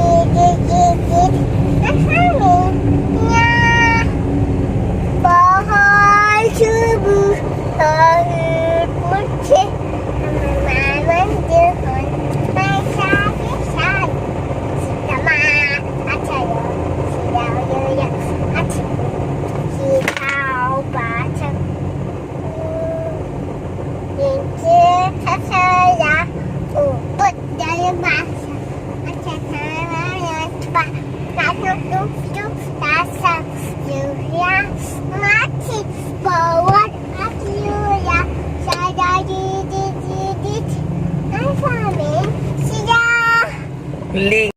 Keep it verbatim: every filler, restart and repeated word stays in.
Gigit-gigit na kami niya. Bahal subu, bahal putsi, mamaman dihon, may sabi-sabi. Sitamat at sayo, siyaw-yuya, at sibu, sitaw, batsag. Gigit sa saya, upot, dalmasa. Ling.